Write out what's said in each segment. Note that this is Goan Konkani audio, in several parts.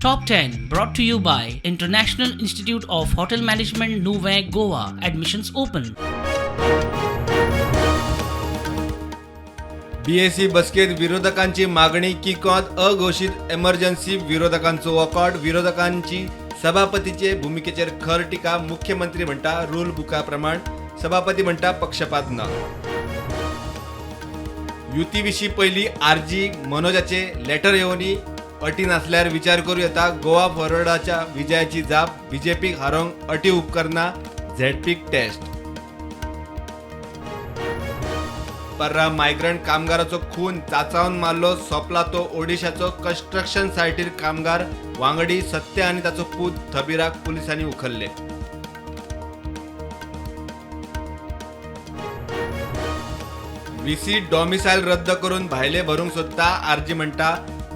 Top 10 brought to you by International Institute of Hotel Management, Nuvem, Goa. Admissions open. BAC बसकेत विरोधकांची मागणी की गोंयांत अघोशीत एमर्जन्सी, विरोधकांचो वॉकआउट. विरोधकांची सभापतीचे भुमिकेचेर खर टिका. मुख्यमंत्री म्हणटा रूल बुका प्रमाण, सभापती म्हणटा पक्षपात ना. युती विशीं पयली आरजी मनोजाचे लेटर येवनी, अटी नासल्यार विचार करूं येता. गोवा फॉरवर्डाच्या विजयाची जाप, बीजेपीक हारोवंक अटी उपकरना, झेडपीक टेस्ट. पर्रा मायग्रंट कामगाराचो खून, चांचावन मारलो. सोंपला तो ओडिशाचो कन्स्ट्रक्शन सायटीर कामगार. वांगडी सत्य आनी ताचो पूत थबीराक पुलिसांनी उखल्ले. व्हीसी डॉमिसायल रद्द करून भायले भरूंक सोदता. आरजी म्हणटा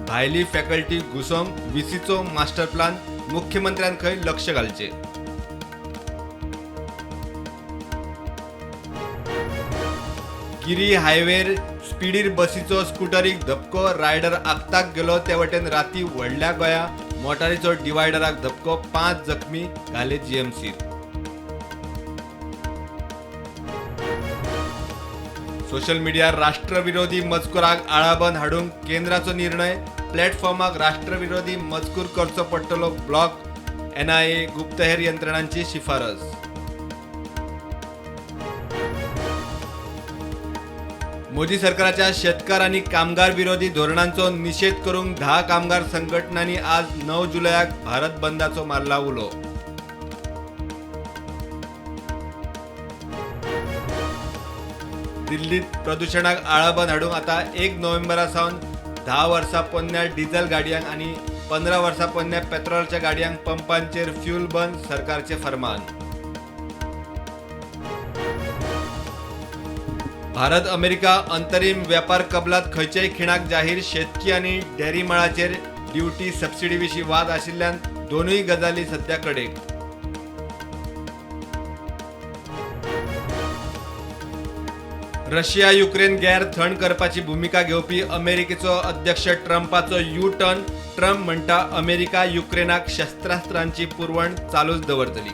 भायली फॅकल्टी घुसोवंक व्हीसीचो मास्टर प्लान, मुख्यमंत्र्यान खंय लक्ष घालचें. गिरी हायवेर स्पिडीर बसीचो स्कुटरीक धपको, रायडर आक्ताक गेलो. ते वटेन राती व्हडल्या गोंया मोटारीचो डिवायडराक धपको, 5 जखमी घाले जीएमसीत. सोशल मिडियार राष्ट्रविरोधी मजकुराक आळाबंद हाडूंक केंद्राचो निर्णय. प्लॅटफॉर्माक राष्ट्रविरोधी मजकूर करचो पडटलो ब्लॉक, एनआयए गुप्तहेर यंत्रणांची शिफारस. मोदी सरकाराच्या शेतकार आनी कामगार विरोधी धोरणांचो निशेध करूंक 10 कामगार संघटनांनी आज 9 जुलयाक भारत बंदाचो मारला उलो. दिल्लीत प्रदुशणाक आळाबंद हाडूंक आतां 1 नोव्हेंबरा सावन 10 वर्सां पोन्न्या डिझल गाडयांक आनी 15 वर्सां पोन्न्या पेट्रोलच्या गाडयांक पंपांचेर फ्यूल बंद, सरकारचें फर्मान. भारत अमेरिका अंतरीम वेपार कबलात खंयच्याय खिणाक जाहीर. शेतकी आनी डेअरी मळाचेर ड्युटी सबसिडी विशीं वाद आशिल्ल्यान दोनूय गजाली सध्या कडेक. रशिया युक्रेन गैर थंड करपाची भुमिका घेवपी अमेरिकेचो अध्यक्ष ट्रंपाचो यू टर्न. ट्रंप म्हणटा अमेरिका युक्रेनाक शस्त्रास्त्रांची पुरवण चालूच दवरतली.